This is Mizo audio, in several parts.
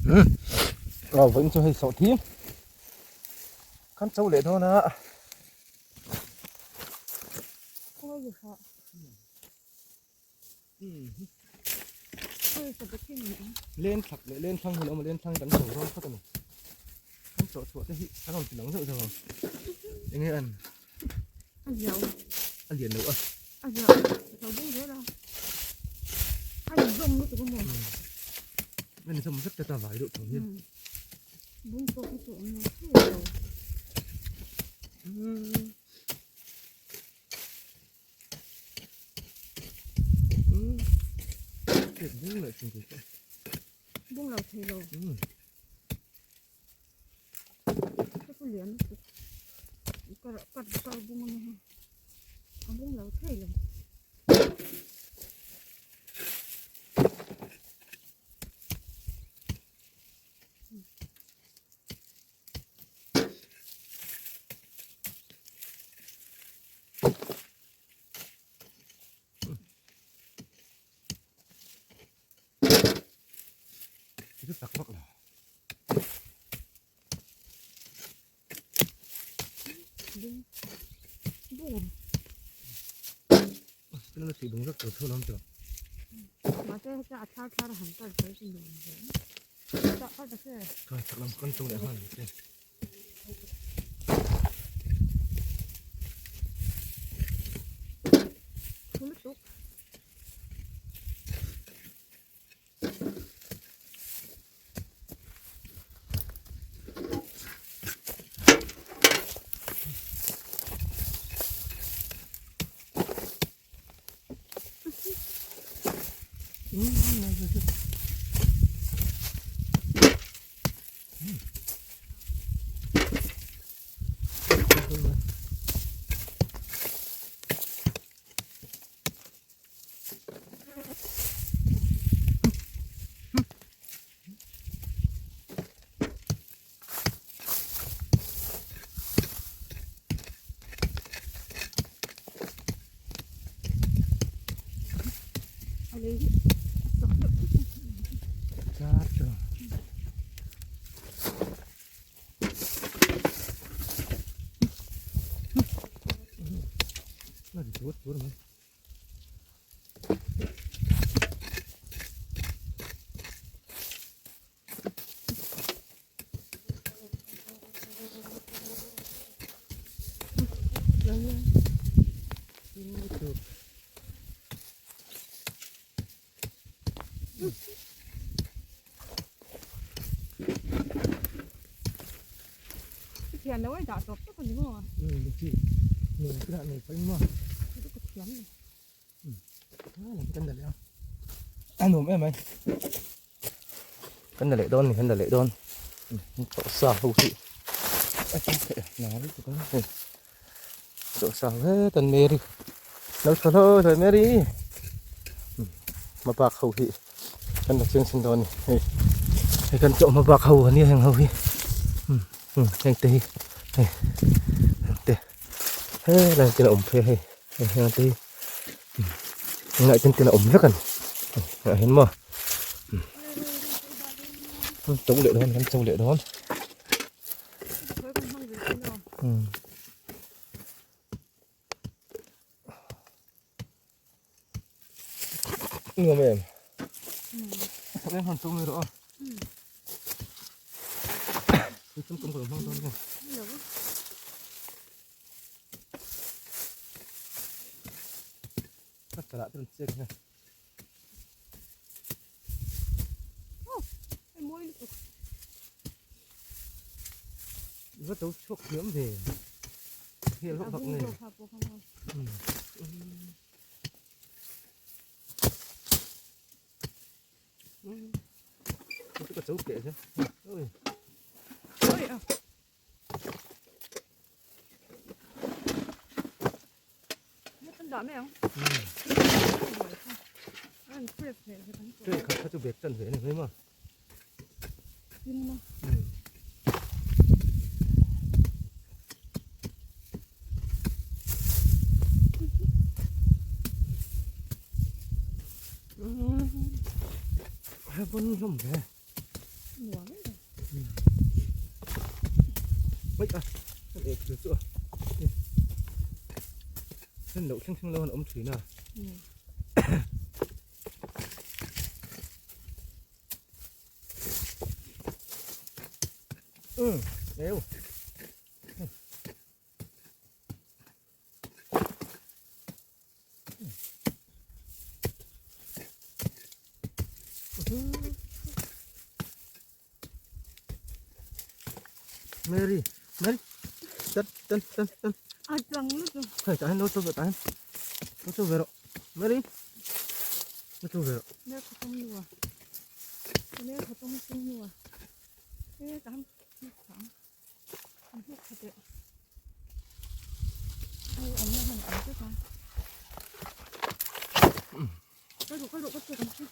Aw vawiin chu hei sawhthing kan cho leh dawn a. Len thak leh len thlang hun a awm a, len thlang hi kan cho dawn phawt a ni. Kan chawh chhuah te hi an rawn ti lang zeuh zeuh ang. Eng nge an? A ziau. A lian lo a. A ziau. A tho bung zel a. A inzawm lutuk a maw? A inzawm vek ta ta vai deuh tho hian. Bung pawh hi chu awm lo thei lo. Bung leh thing te. Bung lo thei lo. Ka chu lian lutuk. Kar kar kar bung a ni hei. A bung lo thei lo. Itu tak vak lo. Bung. Bung. Cái nó chỉ đúng rất cổ thô lắm rồi. Mà cái cái thar thar hẳn ta thấy cũng được rồi. Chợ phát được rồi. Thôi thật lòng con trâu lại hơn. Không biết tốt. Thian lo ai dah tawp tawp a ni maw? Ừ, chị mình cái đoạn này phải mà Cái cực thian này. Kan la leh a a nuam em mai kan la leh dawn a ni kan la leh dawn chawh sa ho hi a chang theih a nang lutuk a hei chawh sa het an Mary lo thaw hlawi hlawi Mary hmabak ho hi kan la chiang chhin dawn a ni hei hei kan chawh hmabak ho a nia heng ho hi heng te hi hei heng te helai te a awm phei a hei heng te hi. Tunah hian tin a awm vek a ni ah hian maw to leh dawn kan to leh dawn nuam em em han to mai rawh a tum tum ka lo hmang dawn Ka chalah te rawn chek ang e. Oh, hei mawi lutuk. I va to chhuak thiam ve. Hel vak vak nge. Chu ka cho keh che. Oi. Oi a. Train khat kha chu bag chan ve a ni mai maw. He pawn hlawm ve. Nuam em em. Mai a, kan ek chu chu a. Hlen loh thleng thleng lo an awm thin a. Ừ, đều. Mary, Mary, chân, chân, chân, chân. A chang lutuk. Hei, tah hian lo chu ve, tah hian. Lo chu ve rawh. Mary, lo chu ve rawh. Mary khaw tum nu a. Mary khaw tum chung nu a. E, tah hian hmuh kha ang. An hmuh kha teh. Hei, an la hman ang vek a. Kal rawh, kal rawh, ka chek ang che.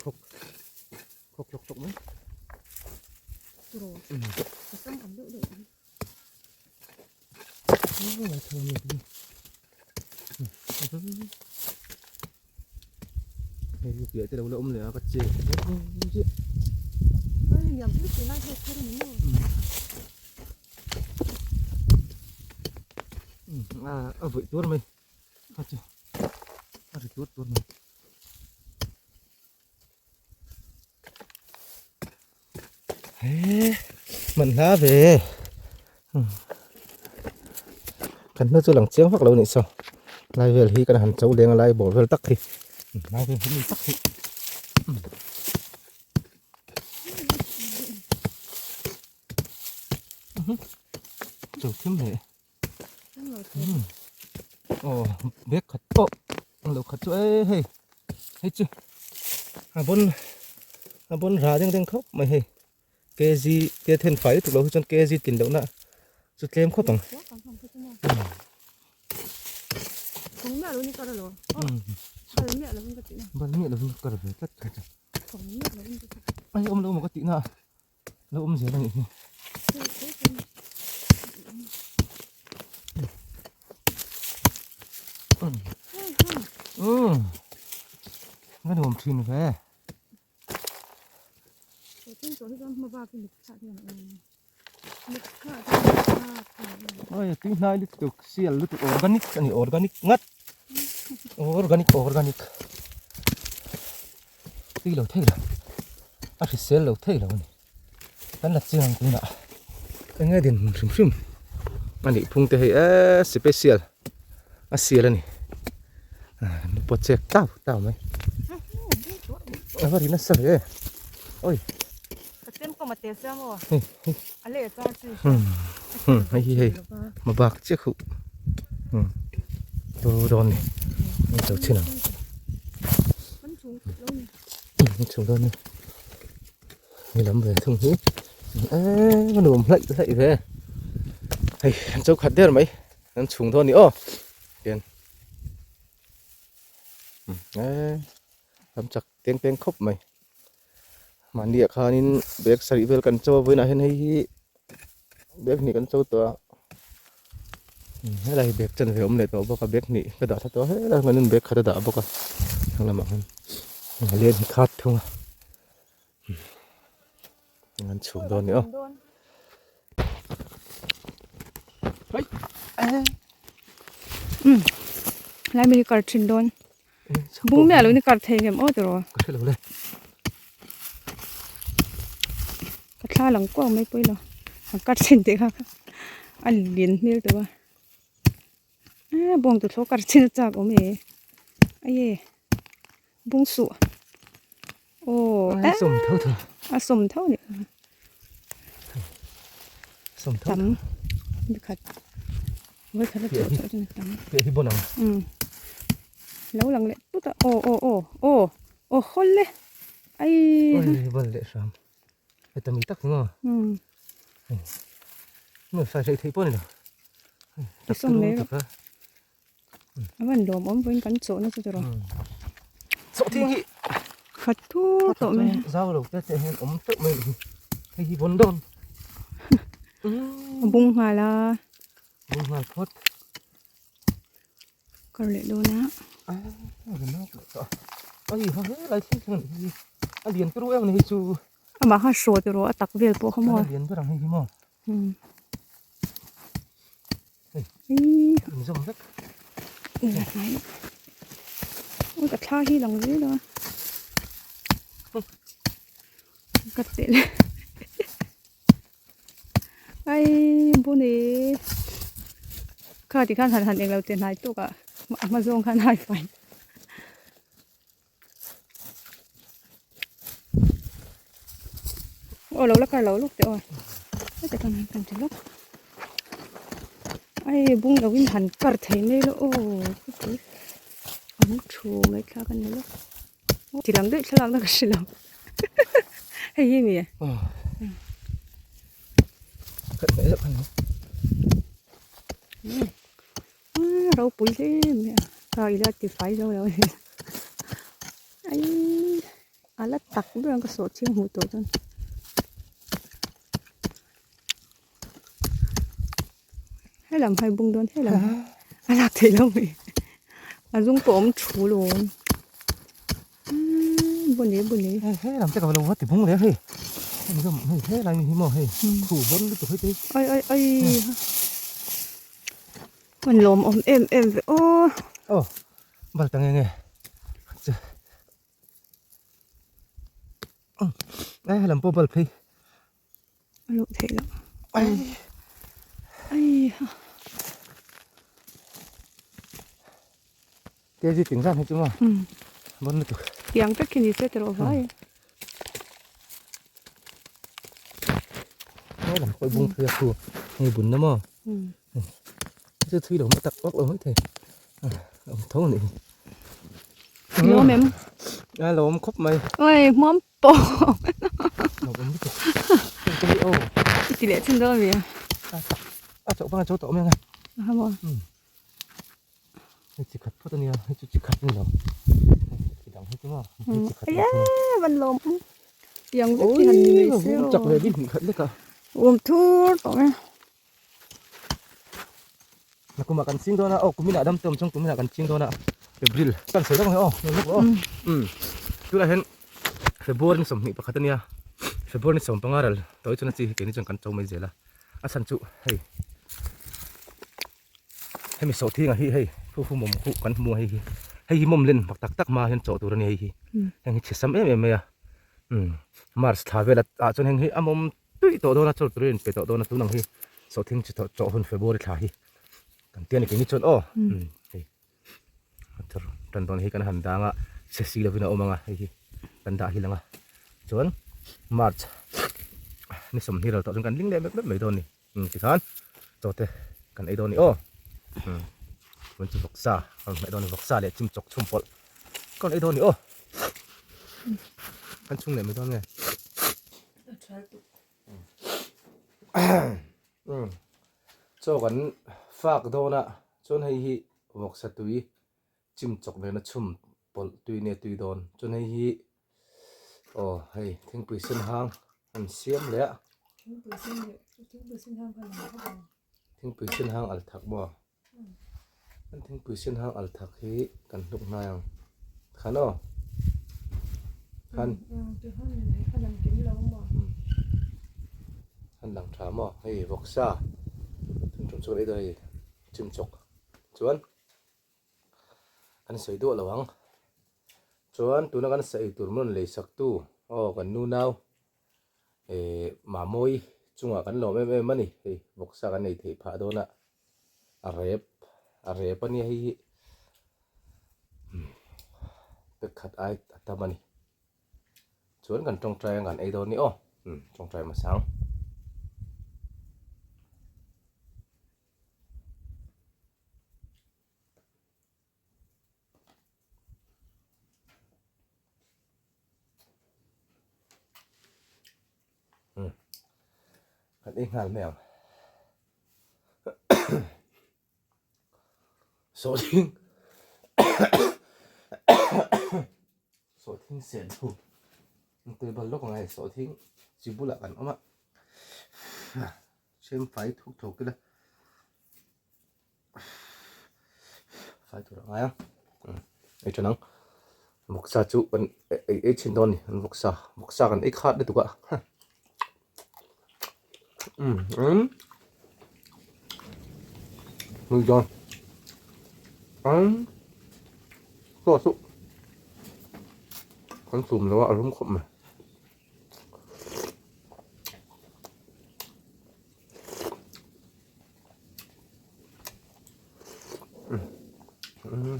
Khawk khawk hlawk hlawk mai. Hei hi piah te lo la awm leh a ka che a vawih tuar mai a chu a ri tuar tuar mai. He man hla ve kan hnu chu lang chiang vak lo nih saw lai vel hi kan han cho leng a lai bawr vel tak hi lai vel hi tak hi cho thim le Aw bag khat pawh ang lo khat chu e hei hei chu a bawn a bawn rah deng deng khawp mai hei kg te then fai lutuk lo hi chuan kg tlin lohna chu tlem khawp ang. Ban miah lovin ka kar ve tlat kha chu ai awm lo maw ka tihna. Lo awm zel a nih hi. Umm. Nga nuam thin ve. Oi, tui hnai lutuk, sial lutuk, organic a ni, organic ngat. Organic, organic. Tui lo thei lo. A hrisel lo thei lo a ni. Kan la chiang ang tunah eng nge din hrim hrim a nih phung te hei eee special a sial a ni pawt chek tau tau mai a va ri nasa ve oi hei hi hei mabak chiah khuh tu dawn ni an cho chin ang an chhung dawn ni. Hei lam ve thung hi eee a nuam hlaih hlaih ve hei an cho khat der mai an chhung dawn a ni aw tian eee lam chak teng teng khawp mai mahni ah khanin bag sarih vel kan cho a vawiinah hian hei hi bag hnih kan cho tawh a helai hi bag chanve a awm leh tawh bawk a bag hnih ka dah tha tawh a helai ah hian bag khat a dah bawk a heng lamah hian a len hi khat thung a. An chhuk dawn ni aw. Lai mi hi kar thin dawn. Bung miah lo ni kar thei ngem aw tiraw. Ka hre lo le. Ka thla lang kuau mai pawh ilo. A kar thin tih kha a lian hmel tawh a. A bawng tu thlawh kar chin a chak awm e. Aye. Bung suh. Aw. A sawm tho tho. A sawm tho ni. Sawm tho. Tam. Khat. Voi khat a chawh chawh chu tam. Te hi bon ang. Um. Lo lang leh tut a. Aw aw aw aw. Aw hawl le. Ai. Oi bon leh hram. Heta mi tak nga. Um. Nge sai thei thei pawh ni lo. Sawm mai rawh. A van lawm awm vawiin kan chawhna chu tawh. Chawh thing hi. Khat thur tawh mai. Zau lo te te hian awm teuh mai hi. Hei hi vawn dawn. A bung nghal a. Bung nghal phawt. Kar leh dawn a. A rinawk leh tawh a. Ai ha he lai thil thleng a nih hi. A lian turu em a ni hei chu. Amah kha hraw tiraw a tak vel pawh kha maw. A lian ber ang hei hi maw. Hei. Inzawm vek. Ui ka thla hi lang zel a. Ka chelh. Ai bun e. Kha tikhan han han englo che hnai tawk ah a hma zawng khan hai fai. Aw lo la kar lo lawk teh aw heta chuan han kan ti lawk ai bung lo in han kar thei mai lo aw khawpui an thu mai thlak a ni lawk ti lang daih thlalak na ka hre lo hei hi mi ropui hle mai a ka ila ti fai zo lo a ni aii a la tak ber ang ka sawh chiang hmuh tawh chuan helam hai bung dawn helam a lak theih lo mai a zung pawh a awm thu lo bun e bun e helam te ka lo va ti bung leh hei hei helai hi maw hei khu bawn lutuk hei te ai ai ai An lawm awm em em ve aw. Aw bal ta nge nge che ai helam pawh bal phei. A luh theih loh. Ai ai ha. Kg ting zan hi chu maw. Bon lutuk. Tiang vek khi ni se tiraw vai. He lam pawh bung phei a khu hei bun na maw. Chu thui lo mai tak vak lo mai thei. Awm tho a nih hi. Lawm em? A lawm khawp mai. Oi hmuam pawh. Lawm awm lutuk. Heng te hi aw. I ti leh chin dawn a mi a? A chauh bang a chaw tawh mai ang a. A maw. Hei chi khat phawt a nia, hei chu chi khat a ni lo. Hei dang hei chu maw, hei chi khat a ni thung. Aia van lawm awm. Tiang vek hi han ni mai se aw. Chak leh bik hnih khat lek a. Awm thur tawh e. Nakumah kan ching dawn a, aw kuminah dam te awm chuan kuminah kan ching dawn a. April kan sawi deuh ang e aw, nuam lawk aw. Tunah hian February ni 21 a nia, February ni 15 ral tawh hi chuan a chi hi keini chuan kan cho mai zel a. A chhan chu hei. Hemi sawhthing ah hi hei khu khu mawm khu kan hmu a hei hi hei hi mawm len mak tak tak hma hian chawh tur a ni hei hi heng hi chhe sam em em mai a umm march thla vel ah chuan heng hi a mawm tui tawh dawn a chaw turin pe tawh dawn a tun ang hi sawhthing chi chawh hun february thla hi kan tia ni keini chuan aw umm hei a thar tan dawn hi kan han dang a chhe si lovin a awm ang a hei hi kan dah hi lang a chuan march ni 20 ral tawh chuan kan ling leh mep mep mai dawn a ni. Umm tikhan chaw te kan ei dawn a ni aw umm chuan chu vawksa kan hmeh dawn a ni vawksa leh chim chawk chhum pawlh kan ei dawn a ni aw kan chhung leh mai dawn nge umm chaw kan fak dawn a chuan hei hi vawksa tui chim chawk nena chhum pawlh tui nge tui dawn chuan hei hi Aw hei thingpui sen hang an siam leh a. Thingpui sen leh thingpui sen hang kha lang khawp ang. Thingpui sen hang al thak maw? Kan thingpui sen hang al thak hi kan hnuk hnai ang. Khan aw. Khan. Han lang tha maw? Hei vawksa. Thingtum chuan ei dawn hei chimchawk chuan. Kan sawi duah lo ang. Chuan tuna kan sa eitur min rawn lei sak tu aw kan nu nau eh Mamawi chungah kan lawm em em a ni. Hei vawksa kan ei theih phah dawn a, a rep a rep a nia hei hi pek khat ai a tam a ni. Chuan kan tawngtai ang kan ei dawn a ni aw, tawngtai hmasa ang. Kan ei nghal mai ang. Sawhthing sawhthing sen thu an tui bal lawk ang hei sawhthing chi bulah kan awm a. Chhem fai thuk thuk ila fai tur a ngai a ei than ang vawksa chu kan ei ei chhin dawn a ni an vawksa vawksa kan ei khat lutuk a um um hmui dawn um chaw chu kan chhum lo a a rum khawp mai.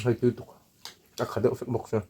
Hei tui tuk a kha deuh vek bawk sia.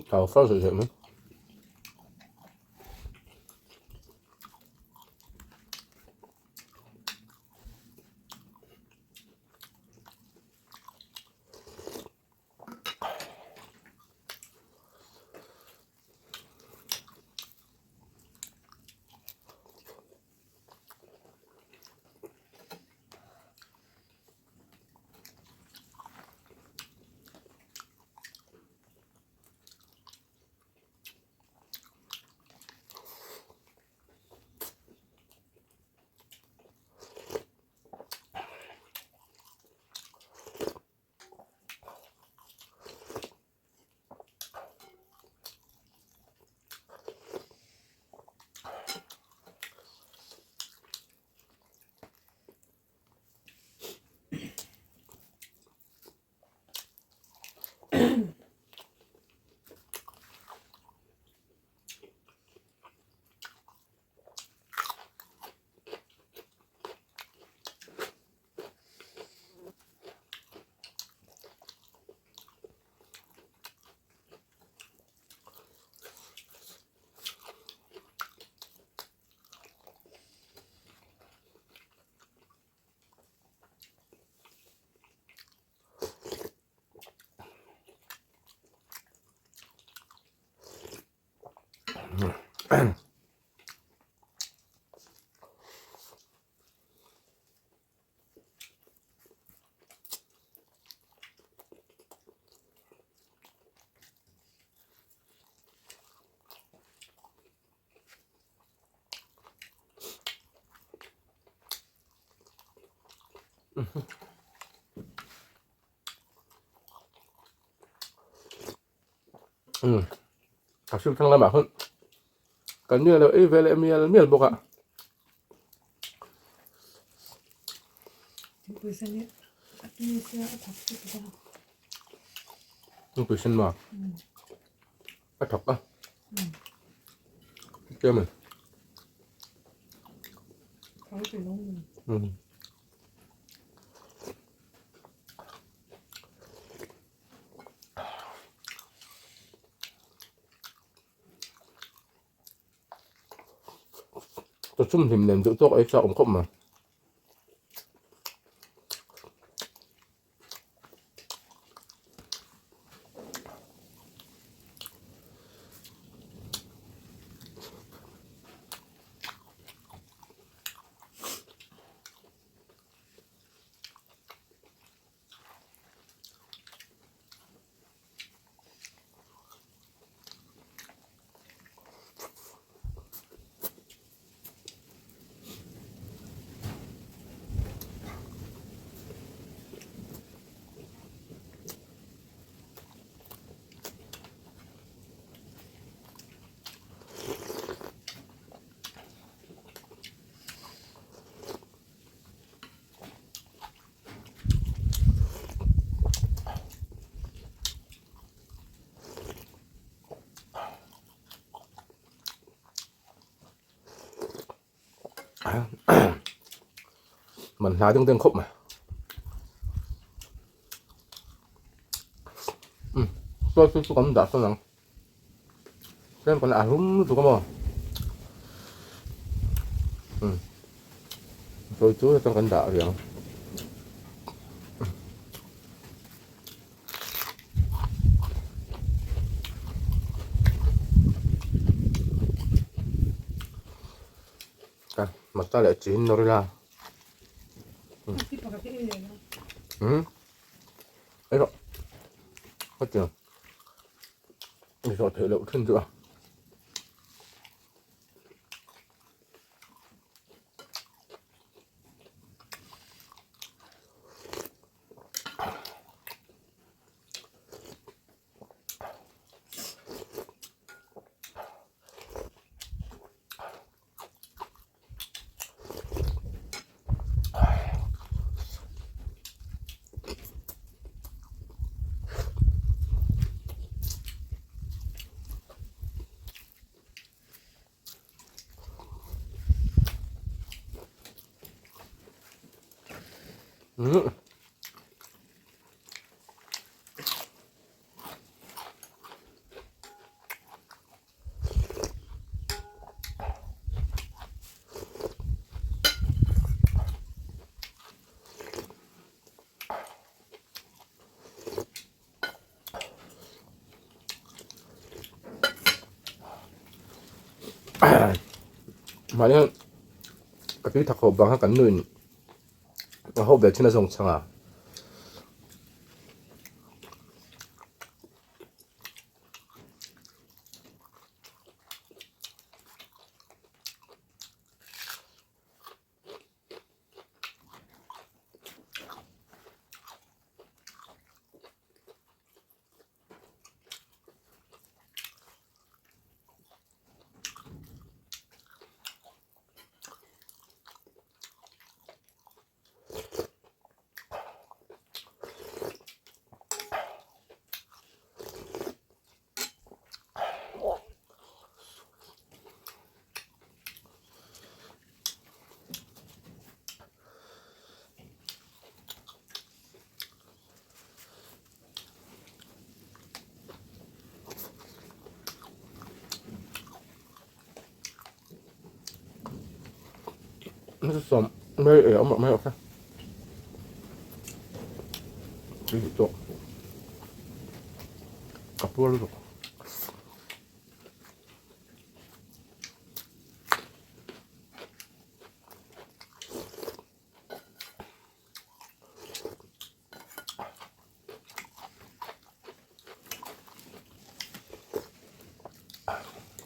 Thau far zet zet mai. A hrilh thlang lamah khan kan nge lo ei ve leh mial mial bawk a. Thingpui sen maw? A thak a. Tia mai. Ka chum hlim nen duh tawk ei chak awm khawp mai. Man hla ding ding khawp mai. Sawi chu chu kan dah sawn ang. Tlem kan a rum lutuk a maw. Sawi chu hetiang kan dah rih ang. Ka mata leh chi in nawr ila. Ei rawh. Hetiang. I zawh theih loh thin chu a. Mahni hian ka tui thak ho bang kha kan nuin a ho ve thin a zawng chhang a. Sawm mai ei awm mai awk a tawh ka puar lutuk.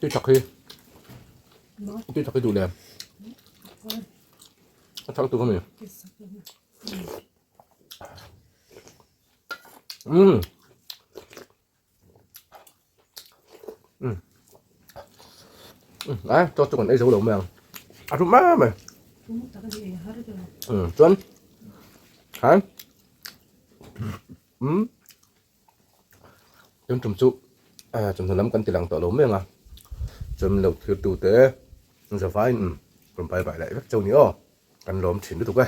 Tui thak hi tui thak hi duh lem a thak tuk ami um um ai cho cho còn ei zo lo mai ang a rum mai mai um chuan ha um tum tum chu. Chawhnu lam kan ti lang tawh lo mai ang a, chuan min lo thirtu te zavaiin rawn pai bai leh vek chauh ni aw, kan lawm thin lutuk e.